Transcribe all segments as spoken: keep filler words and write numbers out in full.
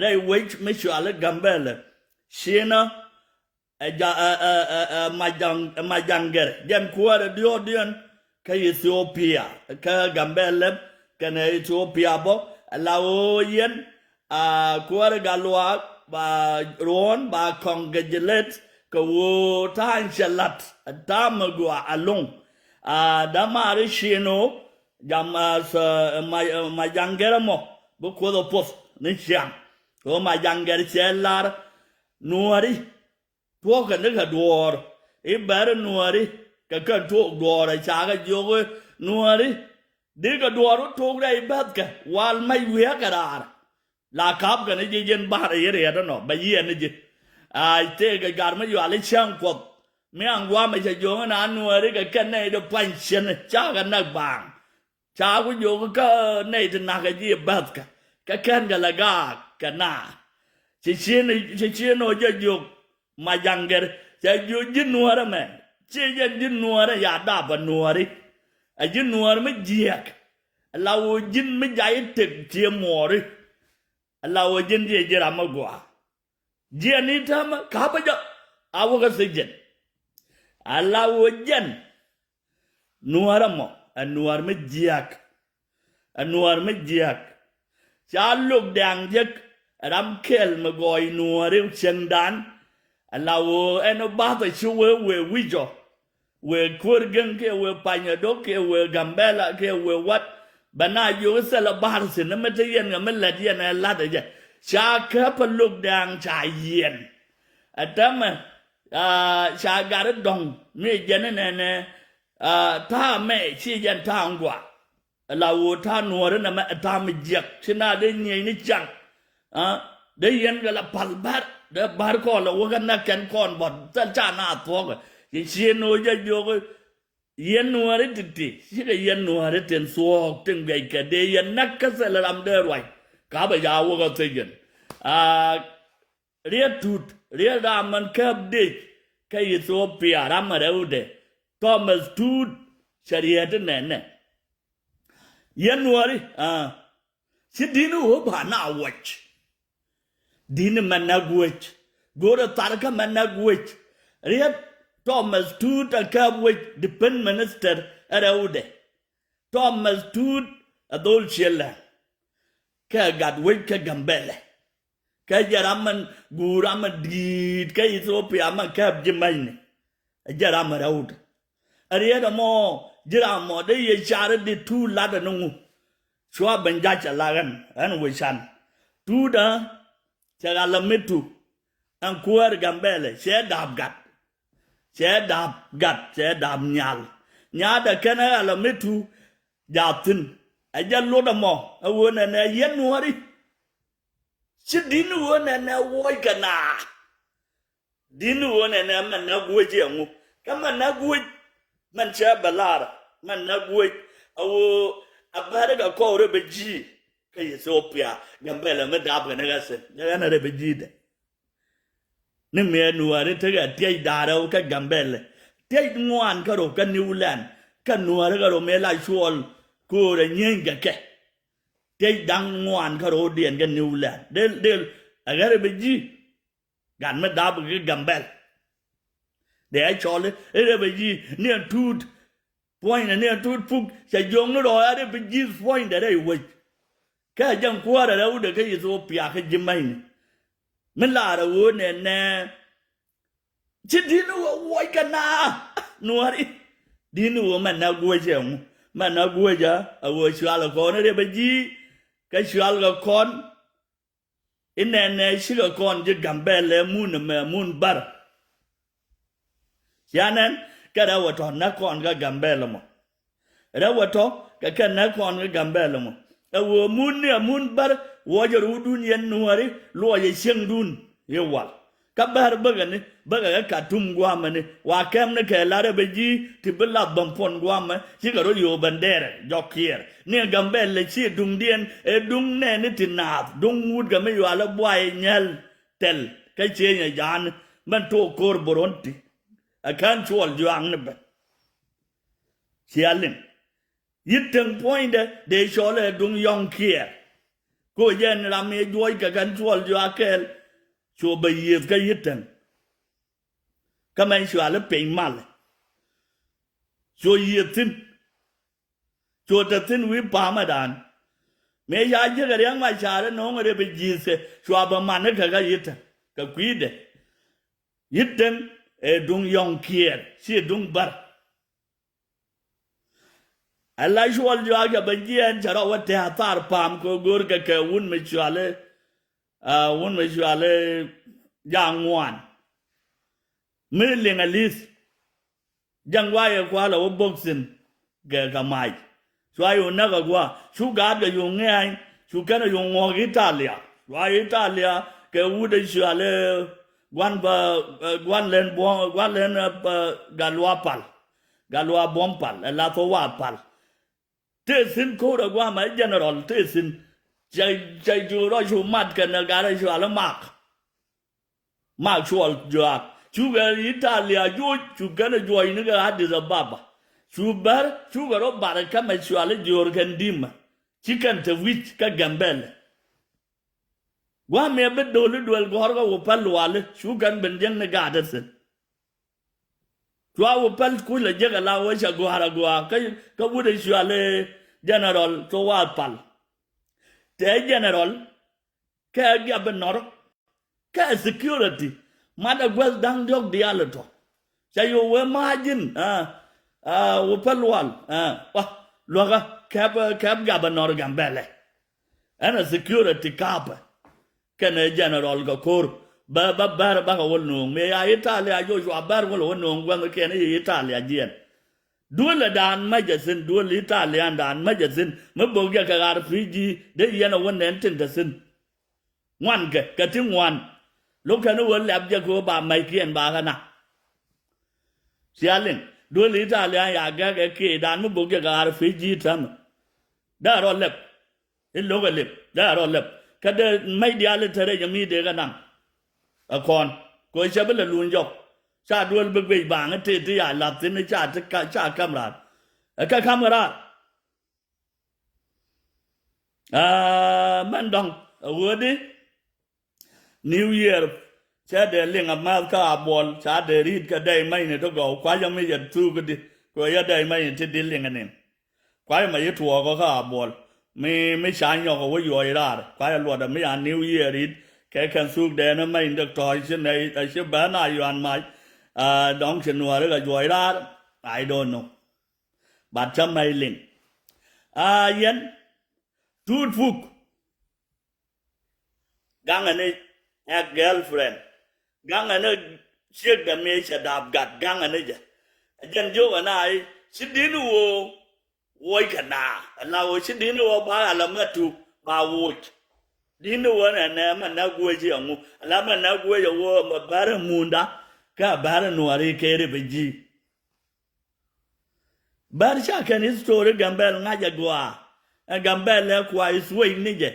rɛy wec mi cɔal i̱ Gambɛlɛ. Ciënä ɛ ja, ɛ, ɛ, ɛ, ɛ, Majaŋ-, ɛ, Majaŋgɛr, jɛn kuäärä diɔ̱ɔ̱kdiɛn kä Ethiopia, kä Gambɛlɛ kɛnɛ Ethiopia bä, ala ɣöö yɛn, a, kuäärä Gatluak ba ruɔ̱ɔ̱n ba congratulate kɛ ɣöö ta̱a̱ in cɛ la̱t, ta̱a̱ mi gɔaa ɛlɔ̱ŋ. A, dämaari Ciënä, jam, a, sɛ, ɛ, Ma-, ɛ, Majaŋgɛr ɛmɔ, bi Kuoth ɛ puɔth ni ciaŋ. Ɣöö Majaŋgɛr cɛ lar Nuääri tuɔɔkɛ ni kɛ duɔ̱ɔ̱r, i̱ bɛr Nuääri kɛ kɛn tuɔɔk duɔ̱ɔ̱r ɛ ca kɛ jiök i̱ Nuääri dikɛ duɔ̱ɔ̱r wä tuɔɔk rɛy bäthkɛ wal mac wi̱i̱ kɛ raar. La ka̱pkɛ ni ji̱ ji̱n ba̱r i̱ riɛt ɛnɔ bɛ yiɛn ni ji̱. A, tëëkɛ gar mi yual i̱ cäŋ Kuɔth mi aŋ gua̱a̱mɛ cɛ jiök i̱ na Nuääri kɛ kɛn nɛy di pua̱ny ciɛn ca kɛ näk baaŋ. Ca ku jiök kä nɛy ti na̱k ɛ ji̱ bäthkä kä kɛn kɛ lɛ gaak kɛ na. Ci Ciënä, ci Ciënä ɔ jɛ jiök Majaŋgɛr, cɛ jiök ji̱ Nuäärä mɛ, ci jɛn ji̱ Nuäärä ya dap ɛ Nuääri. Ɛ ji̱ Nuäär mi jiääk, ala ɣöö ji̱n mi jay i̱ tëk cië muɔɔri, ala ɣöö ji̱n jiɛ ji̱ ram mi gɔaa. Jiɛn i̱ täämɛ ka̱pä jɛ a wäkä thiec jɛn. Ala ɣöö jɛn Nuäär ɛmɔ ɛ Nuäär mi jiääk. Ɛ Nuäär mi jiääk. Ca Lok Dɛŋ jek ɛ ram kɛl mi gɔɔy Nuääri cieŋdan. Ala ɣöö ɛn ɔ bath ɛ ci wee wee wi̱c ɔ. Wee Kuäär Gɛŋ kiɛ wee Panyadok kiɛ wee Gambɛla kiɛ wee wat. Bɛ na jiök i̱ thilɛ ba̱r thi̱n mi te yɛn kɛ mi lät yɛn ɛ la̱t ɛ jɛ. Ca käp ɛ Lok Dɛŋ ca yiɛn. Ɛ täämɛ, a, ca gat i̱ dɔ̱ŋ mi jɛn i̱ nɛnɛ, a, ta̱a̱ mɛ ci jɛn ta̱a̱ in gɔaa. Ala ɣöö ta̱a̱ Nuääri nɛmɛ ɛ ta̱a̱ mi jiäk ci na dee nyieny ni ciaŋ. A, dee yɛn kɛ la pal bär, dee bär kɔn la wäkä näk kɛn kɔn bɔt thil ca na thuɔ̱kä. Ci Ciënä ɔ jɛ jiök i̱ yɛn Nuääri ti̱ti̱ cikɛ yɛn Nuääri tin thuɔ̱ɔ̱k tin guiɛckɛ dee yɛn näk kä thil ram dee ruac. Ka̱pä jɛ a wäkä thiec jɛn. A, Riet Tut, riet ram min kääp dec kä Ethiopia, ram mi rɛwdɛ, Thomas Tut, cɛ riet i̱ nɛnɛ. Yɛn Nuääri, a, ci di̱n i̱ ɣöö ba na wuɔc. Di̱n i̱ mɛ näk wec. Go̱o̱rɛ thar kä mɛ näk wec. Riet Thomas Tut ɛ kääp wec, defense minister ɛ rɛwdɛ. Thomas Tut ɛ dhol ciëlɛ. Kɛ gat wec kä Gambɛlɛ. Kä jɛ ram min guur ram min di̱i̱t kä Ethiopia min kääp ji̱ ma̱cni. Ɛ jɛ ram min rɛwdɛ. Ɛ riet ɛmɔ ji̱ ram mɔ dee yɛ car i̱ di Tut lat ɛn ŋu. Cua ben jac ɛ la ɣän, ɣän wec can. Tut ɛ cɛ ɣal ɛ mi̱tu. Ɛn kuäär Gambɛlɛ cɛ da̱a̱p gat. Cɛ da̱a̱p gat, cɛ da̱a̱p nhial. Nyaatdɛ kɛn ɛ ɣal ɛ mi̱tu jaathin. Ɛ jɛ lot ɛmɔ ɛ ɣöö nɛnɛ yɛn Nuääri. Ci di̱n ɣöö nɛnɛ wuɔc kɛ na. Di̱n ɣöö nɛnɛ mɛ näk wec ɛŋu. Kä mɛ näk wec mɛn cɛ bɛ lar mɛ näk wec. A ɣöö a bäri kɛ kɔɔr ɛ bɛ ji̱ kä Ethiopia Gambɛlɛ mi da̱a̱p kɛ ni ɣä thi̱n. Ɣän ɛ rɛ bɛ ji̱ dɛ. Ni mëë Nuääri tekɛ tiɛc da̱ŋ rɛw kä Gambɛlɛ. Tiɛc ŋuan kärɔ̱ kä New Land. Kä Nuääri kärɔ̱ mëë la cuɔl köörä nyieeny kɛ kɛ. Tiɛc da̱ŋ ŋuan kärɔ̱ diɛn kä New Land. Del, del, a ɣän rɛ bɛ ji̱. Gat mi da̱a̱p kɛ Gambɛl. Dee a cɔl i̱ rɛ bɛ ji̱ ni ɛn Tut. Puɔ̱nydɛ ni ɛn Tut Puk cɛ jiɔk ni rɔɔy a rɛ bɛ ji̱ puɔ̱nydɛ rɛy wec. Kä jɛn kuäärä rɛwdɛ kä Ethiopia kä ji̱ ma̱cni. Mi laarɛ ɣöö nɛnɛ ci di̱n ɣöö wuɔc kɛ na Nuääri. Di̱n ɣöö mɛ näk guec ɛŋu. Mɛ näk guec ɛ ɣöö cual kɛ kɔn rɛ bɛ ji̱. Kä cual kɛ kɔn. Inɛnɛ cikɛ kɔn ji̱ Gambɛlɛ mun ɛmɛ mun bär. Cia nɛn kɛ rɛw ɛ tɔ̱ näk kɔn kä Gambɛlɛ mɔ. Rɛw ɛ tɔ̱ kɛ kɛ näk kɔn kä Gambɛlɛ mɔ. Ɛ ɣöö mun ni ɛ mun bär wuɔcɛ rɔ̱dun yɛn Nuääri luɔcɛ cieŋdun i̱ wal. Kä bär bäkɛ ni bäkɛ kɛ Katum gua̱a̱mɛ ni wa kɛm ni kɛ la rɛ bɛ ji̱ ti bi lath bäm puɔn gua̱a̱mɛ cikɛ rɔ yo̱o̱ bɛn dɛɛrɛ jɔk kiɛɛr ni ɛ Gambɛlɛ ci duŋdiɛn ɛ duŋ nɛɛni ti naath duŋ wut kɛ mi yualɛ buay nyɛl tɛl kä cienyɛ ja̱a̱ni mɛn to̱o̱k ko̱r bo̱ro̱n ti. Ɛ kään cuɔl juaŋni bɛ. Cia liŋ. Yi̱t teŋ puɔ̱nydɛ dee cɔl ɛ duŋ yɔ̱ŋ kiɛɛr. Ko jɛn ram mi juɔc kɛ kɛn cuɔl jɔak kɛɛl. Cu bɛ yiëth kä yi̱t tɛn. Kä mɛn cual i̱ piny mal. Cu yiëth thi̱n. Cu te thi̱n wi̱i̱ pa̱a̱mädan. Mëë ca jiäk ɛ riäŋ ma ca̱r ɛ no̱o̱ŋ ɛ rep ɛ ji̱th kɛ cua bɛ man i̱ kɛ kä yi̱t tɛn kɛ kui̱dɛ. Yi̱t tɛn ɛ duŋ yɔ̱ŋ kiɛɛr ci duŋ bär. Ala cuɔl jɔak cɛ ben jiɛɛn cɛ rɔ wä tɛ̈th thar pa̱a̱m kɛ go̱o̱r kɛ kɛ wun mi cuali, ah, wun mi cuali ja̱a̱ŋ ŋuan. Mi liŋ a li̱th. Ja̱ŋ guayɛ kualɛ wä boxing kɛ kɛ mac. Cua yu näk a gua cu gaat kɛ yu ŋɛ̈ny cu kɛn a yu ŋuɔk Italia. Cua Italia kɛ wut a cuali guan bä, eh, guan lɛn buɔ̱m, guan lɛn, eh, bä Gatluak Pal. Gatluak Buɔ̱m Pal, ɛ lath wä wa pal. Tëë thi̱n ko̱r ɛ gua̱a̱mɛ general tëë thi̱n. Cɛ, cɛ cu rɔ cu mat kɛn ɛ gat ɛ cual i̱ mak. Mak cuɔl jɔak. Cukɛ Italia juɔc, cu kɛn ɛ juɔc ni kɛ Addis Ababa. Cu bär, cukɛ rɔ bar ɛ kɛmɛ cual i̱ jiöör kɛn dimɛ. Ci kɛn te wi̱c kä Gambɛlɛ. Gua̱a̱mɛ bi do̱l i̱ duel gɔ̱rkä wä päl luali, cu kɛn ben jiäŋ ni gaat ɛ thi̱n. Cua wä päl kuc lɛ jek ala wä cɛ gua̱a̱r agua kä, kä wut ɛ cuali general thok wath pal. Tɛ general kɛ giap bi nɔr kɛ security mat ɛ guäth da̱ŋ diɔ̱k diaal ɛ tɔ. Cɛ yo̱o̱ wee ma̱a̱ ji̱n, ah, ah, wä päl lual, ah, wa luakä kɛp, kɛp giap bi nɔr Gambɛlɛ. Ɛn a security kapɛ. Kɛnɛ general kɛ ko̱r bä, bä bär bakɛ wä nööŋ. Mëë ya Italia Joshua bär wä lɛ wä nööŋ guäŋ kɛn i̱ Italia jiɛn. Duël ɛ daan mäcɛ thi̱n, duël Italian daan mäcɛ thi̱n. Mi bök jɛ kɛ ɣar pi̱i̱ ji̱ dee yɛn ɛ wä nɛn tin te thi̱n. Ŋuan kɛ, kɛ ti ŋuan. Lo̱k kɛn i̱ wä lɛp jɛ kɛ wä ba mäckiɛn ba kɛ na. Cia liŋ duel Italian ya gɛk ɛ kiɛcdan mi bok jɛ gaar pi̱ ji̱ täämɛ. Dee rɔ lɛp i̱ lo̱k ɛ lɛp, dee rɔ lɛp kä dee mɛc diaal i̱ te rɛc ɛ mi dee kɛ naŋ. Ɛ kɔn kɛ ɣöö cɛ bi lɛ luny jɔk. Ca duel bi guic baaŋ i̱ tëë ti ya lath thi̱n i̱ ca ti ca käm raar. Ɛ kɛ ka̱m kɛ raar. Aa mɛn dɔ̱ŋ ɛ ɣöödi. New Year cɛ dee liŋ a math kä a buɔl ca dee ri̱i̱t kɛ dɛy mɛyni ti gɔw kua̱cä mi yɛ thuuk di kɛ yɛ dɛy mɛyni ti di liŋ nin. Kua̱cä mɛ yi tuɔɔkä kä a buɔl mi mi ca nyɔk ɛ wä yuɔc raar kua̱cä luɔtdä mi a New Year ri̱i̱t kɛ kɛn thuuk dɛɛn ɛ mɛyni dek tɔ̱ɔ̱c ci nɛy ɛ ci bɛn a yuan mac. Aa dɔ̱ŋ ci nuääri kɛ juɔc raar. I don't know. But cä mɛy liŋ a yɛn tuut puk. Gaŋɛ ni ɛ girlfriend. Gaŋɛ ni ciek dɛ mi cɛ dap gat gaŋɛ ni jɛ. Ɛ jɛn jiök ɛ na i̱ ci di̱n i̱ ɣöö woc kɛ naa ɛ la ɣöö ci di̱n i̱ ɣöö ba ɣalä mɛ tuk ba woc. Di̱n i̱ ɣöö nɛ nɛ mɛ nɛ guec i̱ ɛŋu ɛ la mɛ nɛ guec ɛ ɣöö mɛ bär ɛ munda. Kä bär ɛ nuɔ̱ɔ̱ri keri bi ji̱. Bär ca kɛn history Gambɛl ŋa̱c ɛ gɔaa. Ɛ Gambɛl ɛ kua is wec ni jɛ.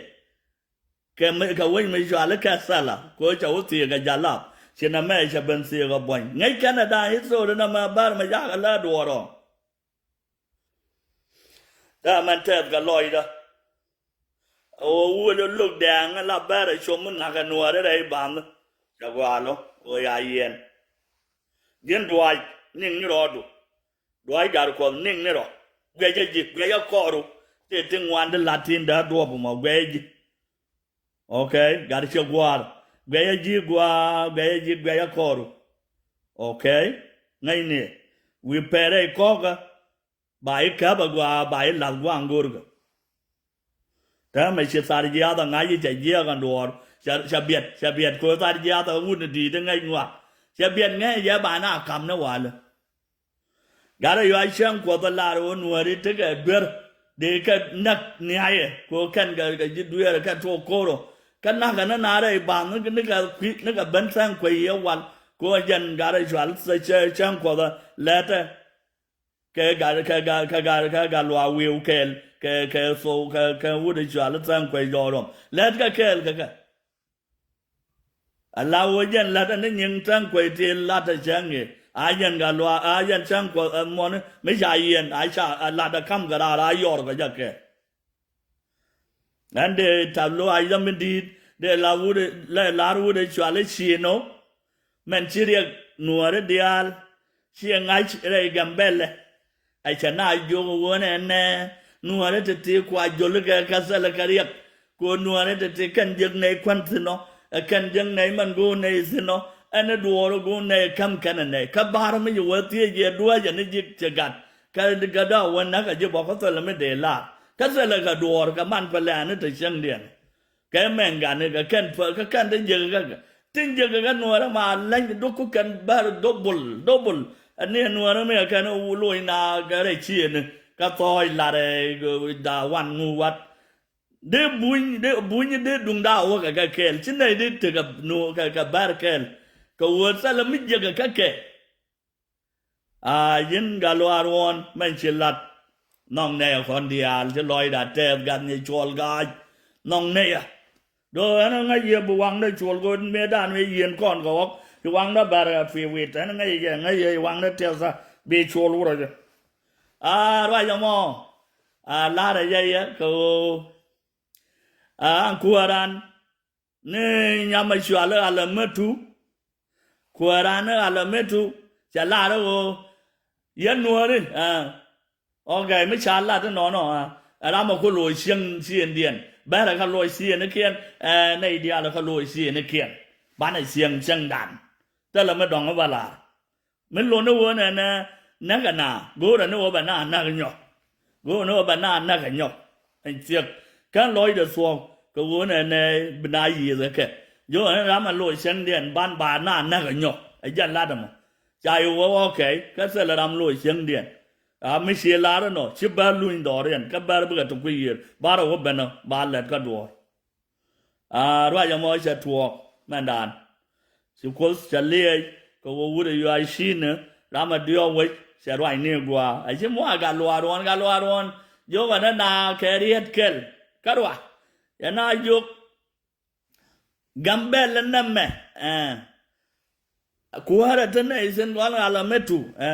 Kɛ mi kɛ wec mi cuali kɛ thɛla kɛ ɣöö ca wä thiëëk ɛ jalap ci nɛ mɛ cɛ ben thiëëk ɛ buɔ̱ny ŋäc kɛn ɛ da̱a̱n history nɛ mɛ bär mɛ cakɛ lɛ duɔɔr ɔ. Dee mɛn tɛth kɛ lɔcdä. Ɣöö wul i̱ lo̱k dɛɛŋ la bɛr ɛ com mi na̱k ɛ nuɔɔri rɛy ba̱nh. Cɛ gua̱a̱lɔ ɣöö ya yiɛn. Ji̱n duaac niŋ ni rɔɔdu. Duaac gar kuɔth niŋ ni rɔ. Guiɛcä ji̱ guiɛcä kɔɔru. Tëë ti ŋuan ti la̱t tin dee duɔ̱ɔ̱p mɔ guiɛcä ji̱. Okay, gat cɛ gua̱a̱r guiɛcä ji̱ gua̱a̱r guiɛcä ji̱ guiɛcä kɔɔru. Okay, ŋäcni wi̱i̱ pɛrɛ kɔ̱kä. Ba i̱ käp a gua̱a̱ ba i̱ la̱th gua̱a̱ ŋo̱rkä. Täämɛ ci thar jiaath a ŋa̱c i̱ cɛ jiɛɛk ɛn duɔɔr. Cɛ biɛt cɛ biɛt ko̱ thar jiaath a wut ni di̱i̱t i̱ ŋäc ŋuak. Cɛ biɛt ŋäc jɛ ba na kam ni walä. Gat a yuac cäŋ kuɔth a lar ɣöö nuääri tekɛ duer dee kɛ näk niayɛ ko̱ kɛn kɛ ji̱ dueerɛ kɛ tuɔɔk ko̱r ɔ. Kä na̱kɛ ni naar rɛy ba̱a̱ŋ ni kɛ kui̱ ni kɛ ben thɛŋ kuec yɛ wal ko̱ jɛn gat a cual cäŋ kuɔth a lɛtɛ. Kɛ gat kɛ gat kɛ gat kɛ gat luaak wi̱i̱ kɛɛl kɛ kɛ thou kɛ kɛ wut i̱ cual i̱ thɛŋ kuec jɔɔk rɔm lɛt kɛ kɛɛl kɛ kɛ. A la wä jɛn la̱t ɛn i̱ nyiŋ thɛŋ kuec ti la̱t ɛ cäŋ i̱ a jɛn gat luaak a jɛn cäŋ kuɔth ɛ muɔ̱ni mi ca yiɛn a ca a la̱t ɛ ka̱m kɛ raar a yɔr kɛ jɛ kɛ. Ɛn dee tap luaac dɔ̱ mi di̱i̱t dee la wut, la lar wut ɛ cual i̱ Ciënɔ. Mɛn ci riɛk nuɔɔri diaal ciɛ ŋa̱c rɛy Gambɛlɛ. Ɛ cɛ na jiök ɣöö nɛnɛ nuɔɔri ti̱ti̱ kua jol kɛ kä thilɛ kɛ riɛk. Kɛ ɣöö nuɔɔri ti̱ti̱ kɛn jiäk nɛy kuän thi̱n ɔ, ɛ kɛn jiäk nɛy mɛn go̱o̱r nɛy thi̱n ɔ. Ɛn i̱ duɔɔr go̱o̱r nɛy käm kɛn ɛ nɛy kä ba̱r mi ci wä thiec yɛ duäcä ni ji̱k cɛ gat. Kä gatdä a wä näk a ji̱ bɔk kä thilɛ mi dee lar kä thilɛ kɛ duɔɔr kɛ man pɛ lɛ̈ɛ̈ni te cäŋdiɛn. Kɛ mɛŋ gani kɛ kɛn pä kɛ kɛn ti jiäk kɛ kɛ tin jiäk kɛ nuɔɔrɛ ma leny duk ku kɛn bär dobol dobol. Ani nuɔɔrɛ mi kɛn loc na kɛ rɛ ciëni kɛ thɔɔc larɛ da wan ŋu wat. Dee buny dee buny dee duŋ da wä kɛ kɛ kɛɛl ci nɛy dee tekɛ nu kɛ kɛ bär kɛɛl. Kɛ wä thilɛ mi jiäk kɛ kɛ kɛ. A yin Gatluak Ruɔ̱n mɛn ci lat. Nhɔk nɛy kɔn diaal ci lɔcda tɛth gat ni cuɔl ga̱a̱c. Nhɔk nɛy a do ɛn ŋäc yɛ bi waŋdä cuɔl go̱o̱r mëëdan mi yieen kɔn kɛ ɣɔk ci waŋdä bär a fi wit ɛn ŋäc yɛ ŋäc yɛ waŋdä tɛth a bi cuɔl wurɔ jɛ. A ruac ɛmɔ a lar ɛ yɛ yɛ kɛ ɣöö a kuäran ni nyam a cual i̱ Alamitu. Kuääran i̱ Alamitu cɛ lar i̱ ɣöö yɛn nuääri. Ɛ, ok, mi ca lat inɔnɔ, ɛ, ram a ku loc cieŋ ciëŋdiɛn. Bɛrɛ kä loc ciëŋnikiɛn, ɛ, nɛy diaal kä loc ciëŋnikiɛn. Banɛ cieŋ cieŋdan. Thilɛ mi dɔ̱ŋ i̱ bä lar. Mi lon i̱ ɣöö nɛnɛ näk ɛ na go̱o̱rɛ ni ɣöö bɛ na näk nyɔk. Go̱o̱rɛ ni ɣöö bɛ na näk ɛ nyɔk. Ɛn thiek kɛn lɔcdɛ thuɔ̱k kɛ ɣöö nɛnɛ bi na yiëth ɛ kɛ. Jiök ɛn ram ɛ loc cäŋdiɛn ban ba na näk ɛ nyɔk. Ɛ jɛn lat ɛmɔ ca yi wä ɣɔ̱kɛ kä thilɛ ram loc cäŋdiɛn. A mi cie lar ɛnɔ ci bär luny dhɔriɛn kä bär bikɛ ti kui̱ yiër bar ɛ wä ben ɔ ba lɛt kä duɔ̱ɔ̱r. A ruac ɛmɔ cɛ tuɔɔk mɛndan. Ci Kuoth cɛ liɛc kɛ wä wut ɛ yuac ci̱i̱ni ram ɛ diɔ̱ɔ̱k wec cɛ ruac ni gua̱a̱. A ci muac Gatluak Ruɔ̱n, Gatluak Ruɔ̱n jiök ɛ ni na kɛ riet kɛl. Kä ruac yɛ na jiök Gambɛl ɛ nɛmɛ. Ɛ. Kuäärä te nɛy thi̱n gɔal Alamitu. Ɛ.